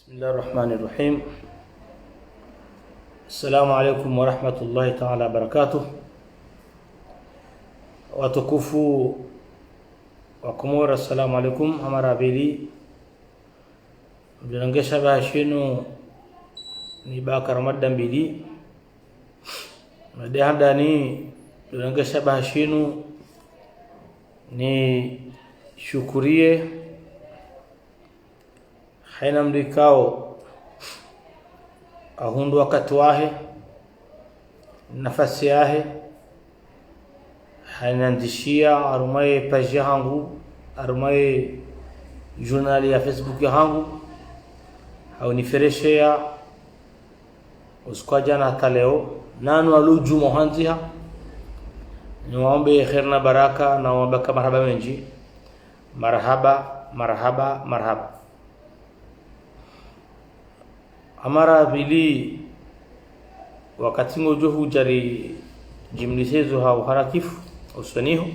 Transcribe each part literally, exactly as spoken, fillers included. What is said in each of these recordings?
بسم الله الرحمن الرحيم. السلام عليكم ورحمة الله تعالى وبركاته. Watukufu wa Komori, assalamu alaikum. Hama ra pvili, mdjulongesha baha shinu ni Bakar Madambili. Made handani, mdjulongesha baha shinu ni shukuriye haina mdru ikao ahundru wakati wahe, nafasi yahe, haina ndishiya harumwa ye page yahangu, harumwa ye journal ya Facebook yahangu, hauniferesheya usiku wa djana hata leo, nanu walo djumwa handziha, niwaombe kheri na baraka, na wabaka marahaba mendji. Marahaba, marahaba, marahaba. Hama ra pvili, wakati ngodjo hudja ridjimlise zo ha uharakifu, usoni ho.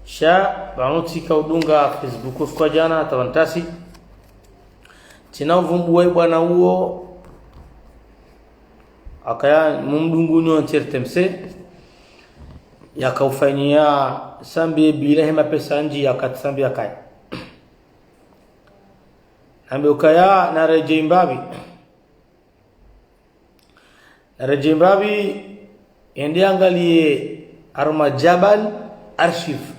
Sha, pvanu tsika udunga Facebook usiku wa djana, hata pvanu ntasi. Tsina uvumbuwa ye bwana uwo, akaya mumdungu nyo ntsi R T M C, yaka ufanyiya sambi bila hema pesa ndji yaka tsambi yakaya. Nambe ukaya naredjei mbapvi. Naredjei mbapvi, yende yangaliye harumwa Jabal Archive.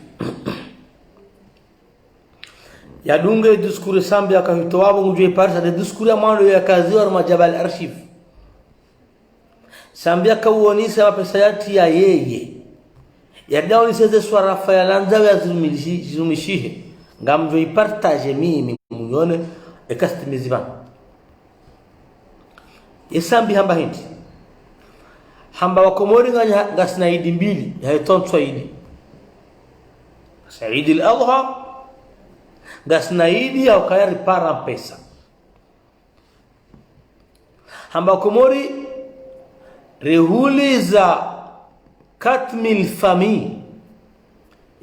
Yadunge discours sambi yaka hitowa pvo ngudjo iparisa nde discours ya mwando yakaziwa harumwa Jabal Archive. Sambi yaka uonisa mapesa yatiya yeye. Yadja uonisa ze swarafa yalandza ya zirumishi-, zirumishihe. Ngamdjo ipartager mimi muyone, eka sitimizi pvanu. Ye sambi hamba hindri. Hamba wa Komori nganya-, ngasina idi mbili, ya etontswa idi. Ngasina idi al-Adha, ngasina idi ya ukaya ripara mpesa. Hamba Komori, rihuliza quatre mille familles.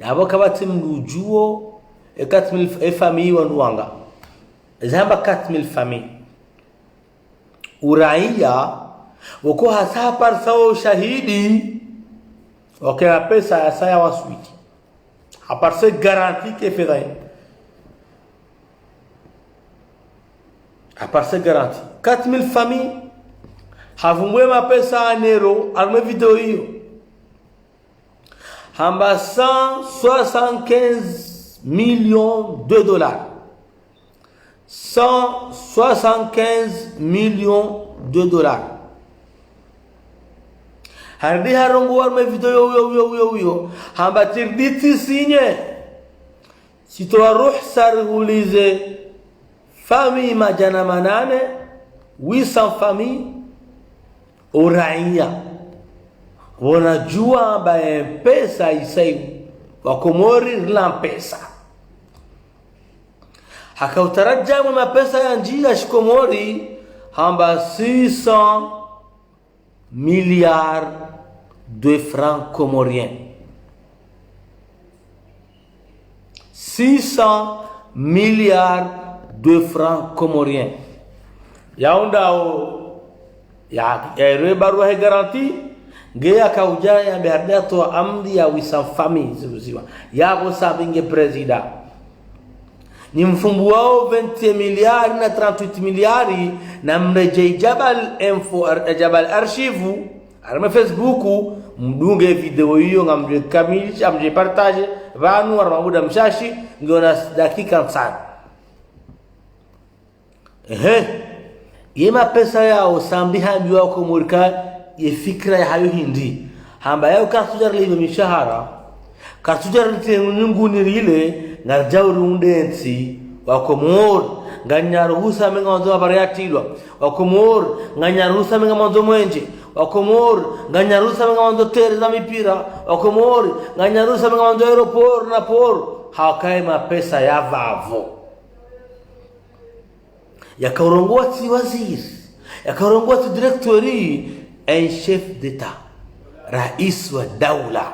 Yapvo kapvatsi mdru udjuwo, e quatre mille f-, e famille wandru wanga. Ezi hamba quatre mille familles. Uraiya, woko hasa haparisa wo ushahidi, wake na pesa yasa ya waswidi. Haparisa garantie ke fedha yi. Haparisa garantie. Quatre mille familles. Havumbuwe mapesa en euros, harumwa video iyo. Hamba cent soixante-quinze millions de dollars. Cent soixante-quinze millions de dollars. Harudi harongowa harumwa video yo, yo, yo, yo, yo. Hamba tsirudi tsisinye. Tsitowa ruhusa rihulize famille madjana manane, huit cents familles, uraiya. Wona djuwa amba ye mpesa isaibu. Wa Komori rila mpesa. Haka utaradjamu mapesa yandjiya shikomori, hamba six cents milliards de francs comoriens. Six cents milliards de francs comoriens. Yaonda o, ya, ya erwe barua he garantie, nge yaka udja yambe harudi hatowa amri ya huit cents familles ziruziwa. Yapvo sambi nge président. Ni mfumbuwao vingt et un milliards na trente-huit milliards, na mredjei Jabal Info, Ar-, Jabal Archive, harumwa Facebook, mdunge video iyo ngamdjo ikamilisha, ngamdjo ipartager, pvanu harumwa muda mshashi, ngiyo na dakika ntsanu. Ehe. Ye mapesa yawo sambi hambiwa Komori ka ye fikira yahayo hindri. Hamba yawo karitsudja rilipve mishahara. Karitsudja ritengwe nyunguni rile, ngaridjao riunde ntsi. Wa Komori, nganyina ruhusa menga wandzo mabara yatilwa. Wa Komori, nganyina ruhusa menga wandzo mwenje. Wa Komori, nganyina ruhusa menga wandzo terrain za mipira. Wa Komori, nganyina ruhusa menga wandzo aéroport na port. Haka ye mapesa ya pvapvo. Yaka urongowa tsi waziri, yaka urongowa tsi directeur, un chef d'État, rais wa daula.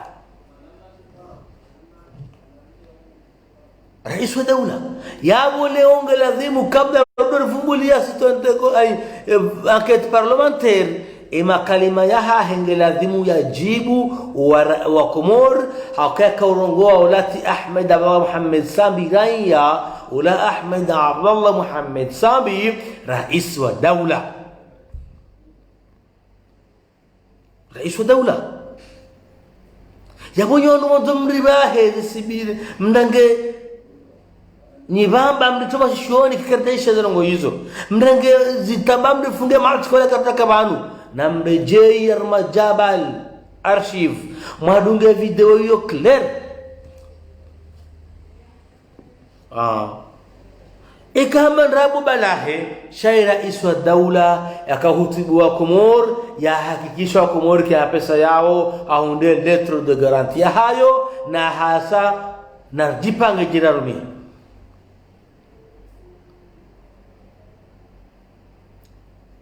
Rais wa daula. Yapvo leo nge lazimu kabla ya ripvumbuliya sitwenteko, ai, eh, enquête parlementaire, e makalima yahahe nge lazimu yadjibu wa ra-, wa Komori, haka yaka urongowa ula tsi Ahmed Abdallah Mohamed Sambi raiya, ula Ahmed Abdallah Mohamed Sambi, rais wa daula. Rais wa daula. Yapvo nyi wanu mwandzo mripvahe zisibiri, mrenge nyipvamba mritowa shishoni kikaratasi sha zendrongoo izo. Mrenge zitamba mrifunge matsiko ya kartaka pvanu. Na mredjeyi harumwa Jabal Archive. Mwadunge video iyo clair. Ah. Eka hamba ndrabo balahe, sha ye rais wa daula, yaka hutubu wa Komori, yahakikisha wa Komori ke mapesa yawo, ahundre lettre de garantie yahayo, na hasa, na ridjipange djirarumie.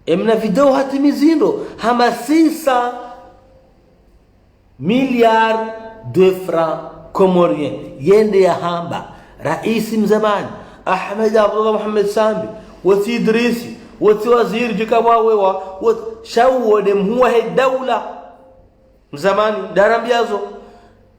Emna video hatimizi ndro, hama six cents milliards de francs comoriens. Yende yahamba, rais mzamani, Ahmed Abdallah Mohamed Sambi, wotsi Idrisi, wotsi waziri djika wawewa, wot-, sha uwo nde mhuu wahe daula. Mzamani, ndarambiyazo.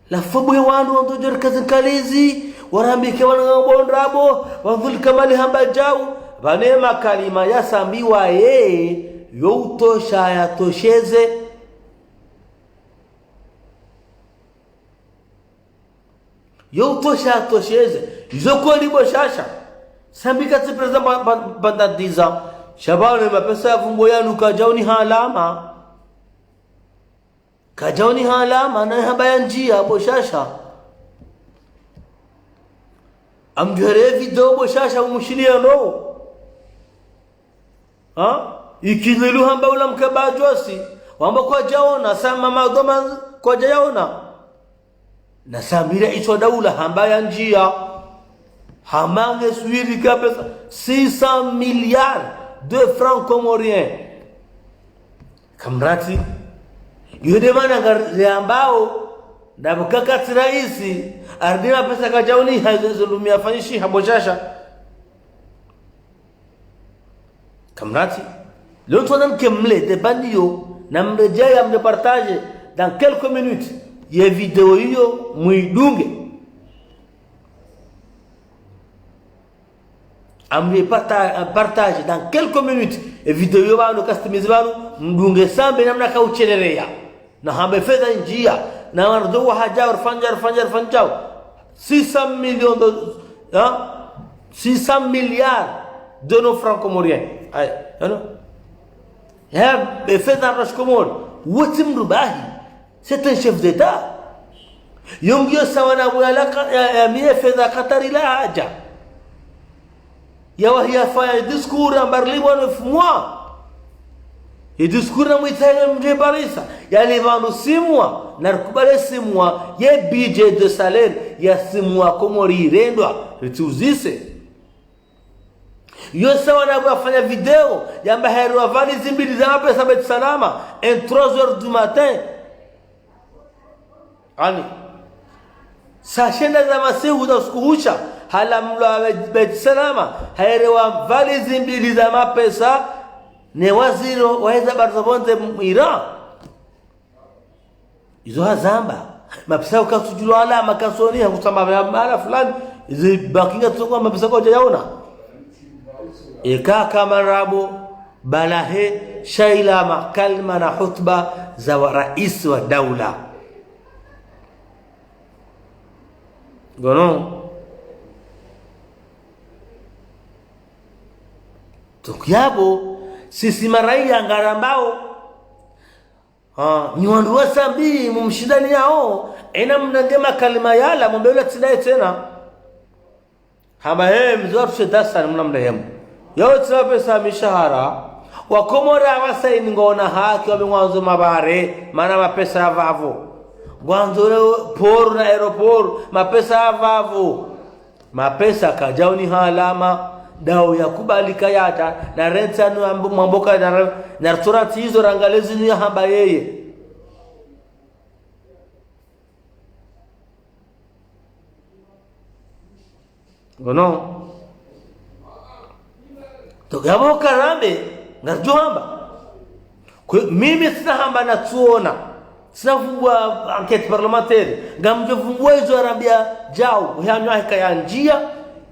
Lafu bwe wandru wandzo djorika zinkalizi, warambike wana ngabo ndrabo, wandzulika mali hamba djau. Pvanu ye makalima yasambiwa ye, yo utosha yatosheze. Yo utosha yatosheze. Izo kweli bo shasha. Sambi katsi président ba-, ba-, pendant dix ans. Sha pvanu ye mapesa ya vumbo yanu kadjauniha alama. Kadjauniha alama, na hamba yandjiya bo shasha. Amdjuhere video bo shasha umushiliya ndro. Ha? Ikililu hamba ula mkaba djosi. Wamba kwadjaona, sa mama doma kwadjayaona. Na Sambi rais wa daula hamba yandjiya. Hama nge swiri ka pesa six cents milliards de francs comoriens. Kamratsi. Yo nde mana ngari yambao, ndapvo kakatsi raisi, arudi mapesa kadjauniha zo, zo ndrumia fanyishiha bo shasha. Kamratsi. Leo ntsu wanamke mle, de bandiyo, na mredjeyi mrepartage, dans quelques minutes, ye video iyo, mwidunge. Amri parta-, partage dans quelques minutes. E video iyo pvanu, customize pvanu, mdunge Sambi namna kauchelereya. Na hamba fedha indjiya. Na wandru wahadja, warifanya, warifanya, warifanya. Six cents millions de, hein? Six cents milliards de nos francs comoriens. Ayi, ano? Ya, e fedha ya Komori. Wotsi mdru bahi. C'est un chef d'État. Yo ngiyo sawa na bwala ka-, ya, ya mie fedha Katari la hadja. Yawahi yafanya discours amba rilipvwa neuf mois. Ye discours namwitsahe mdje Parisa. Yalipvwa no six mois. Na rikubali six mois. Ye budget de salaire ya six mois Komori irendwa. Ritiuzise. Yo sawa na bwa fanya video, yamba heri wa valizi mbili za mapesa Beit Salama, en trois heures du matin. Ani. Saa shenda za masihu za usiku husha, halawa mlo wa Beit Salama, heri wa valizi mbili za mapesa, ne waziri wa eza habari za pvondze Iran. Izo hazamba. Mapesa ukatsudjulwa alama kasoni, hakusamba ya mahala fulani. Izo bakinga tsoko mapesa kwadjayaona. Eka kama ndrabo, balahe, sha ila makalima na hutuba za wa rais wa daula. Ngono. Donc yapvo, sisi maraiya ngarambao. Ah, nyi wandru wa Sambi mumshindaniyao, ena mnange makalima yala, mwambe ula tsi naye tsena. Hamba, he, mze watru she dasa ni mna mrehemu. Yao tsi mapesa mishahara, wa Komori wasa ini ngwaona haki wambe ngwandzo mabare, mana mapesa ya pvapvo. Ngwandzo le port na aéroport, mapesa ya pvapvo. Mapesa kadjauniha alama, daho yakubali kayadja, na rentsi anu ambo-, mwamboka na re-, na restaurant izo rangalie zinu yahamba yeye. Ngono. Toka yapvo karambe, ngaridjo hamba. Kwe, mimi tsina hamba natsuona. Tsina vumbua enquête parlementaire. Ngamdjo vumbua izo yarambia djau. Uhe hanyu ahe kaya ndjia.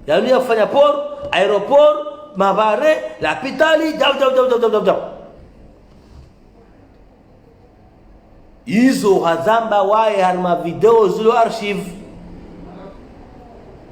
Yanu yafanya port, aéroport, mabare, lapitali, djau, djau, djau, djau, djau, djau. Izo hazamba waye harumwa video zilo archive.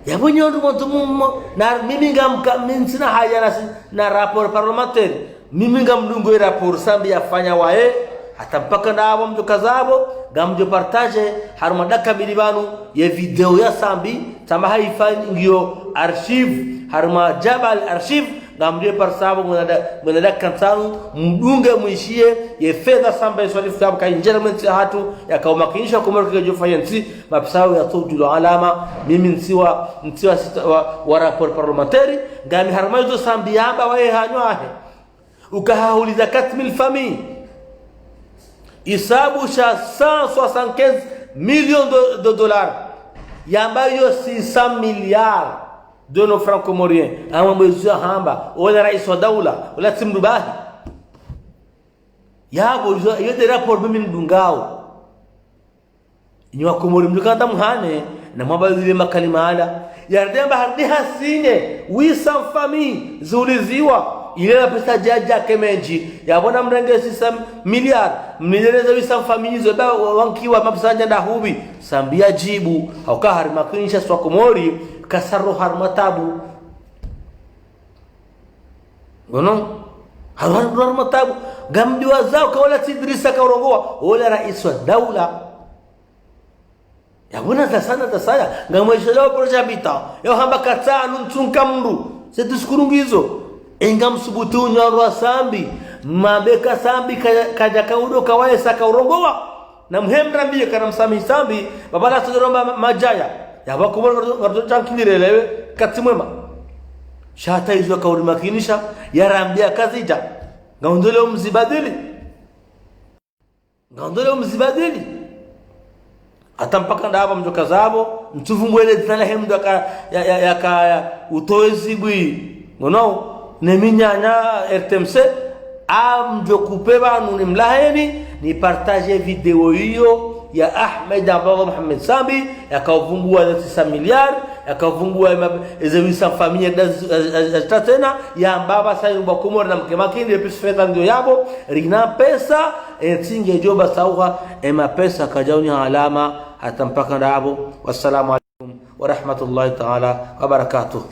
Yapvo nyondo mwantu mumo, na mimi ngamka, mi ntsina haja na si-, na rapport parlementaire. Mimi ngamdungo ye rapport Sambi yafanya waye, hata mpaka ndapvo mdjo kazapvo, ngamdjo partager, harumwa dakika mbili pvanu, ye video ya Sambi, tsamba hayifa ngiyo archive, harumwa Jabal archive, ngamdjo partager pvo mwana da-, mwana dakika ntsanu, mdunge mwishiye, ye fedha Sambi yiswarifu yapvo kayindjera mwe ntsi yahatru, yakaumakinisha Komori kayidjo fanya ntsi, mapesa yawo yatso udjulwa alama, mimi ntsiwa, ntsiwa sita wa, wa rapport parlementaire, ngami harumwa izo Sambi yamba waye hanyu ahe. Uka hahuliza quatre mille familles. Hisabu sha cent soixante-quinze millions de, de dollars. Yamba yo six cents milliards de nos francs comoriens. Amwe mwezi yahamba, ola raisi wa daula, ola tsi mdru bahi. Yapvo, yo, yo nde rapport mimi nidungao. Inyi wa Komori mdjo kanda muhane, na mwamba yile makalima yala. Yaridemba harudi hasinye, huit cents familles ziuliziwa. Ile mapesa djadja ke mendji. Yapvo namrenge six cents milliards. Mnileleze huit cents familles zo ba wa-, wankiwa mapesa ndjanda hupvi. Sambi yadjibu. Hauka harimakinisha si wa Komori, kasa roho harumwa tabu. Ngono, haru haru haru matabu, ngamdjuwa zao ka ola tsi Idrisa kaurongowa, ola raisi wa daula. Yapvo na zasana zasaya, ngamweshelea projet habitat, yahamba katsa anu ntsunka mdru, se tu shukuru ngizo. Enga msubutu unyo wa Sambi, mabeka Sambi ka-, kadja kaudo kawaye sa kaurongowa. Na muhemra mbiye kana msamihi Sambi, baba la sodoro ma-, madjaya. Yapvo Komori ngaridjo, ngaridjo tsankilire lewe, katsi mwema. Sha hata izo kaurimakinisha, yarambia kazidja. Ngaundole umzibadili. Ngaundole umzibadili. Hata mpaka ndapvo mdjo kazapvo, mtsuvu mwele dzina lahe mdru yaka, ya, ya, yaka, ya, utowe zibwi. Ngono, ne minyanya R T M C, amdjo kupe pvanu ni mlaheni, ni partager video iyo ya Ahmed Abdallah Mohamed Sambi, yakauvumbuwa ze six cents milliards, yakauvumbuwa ema-, eze huit cents familles da-, a-, a-, a-, tatsena, yamba pvasa yumba Komori na mke makini, episi fedha ngiyo yapvo, rina pesa, entsi ngedjo pvasa uha, emapesa kadjauni alama, hata mpaka ndapvo. Wassalamu alaikum wa rahmatullahi ta'ala wa barakatuh.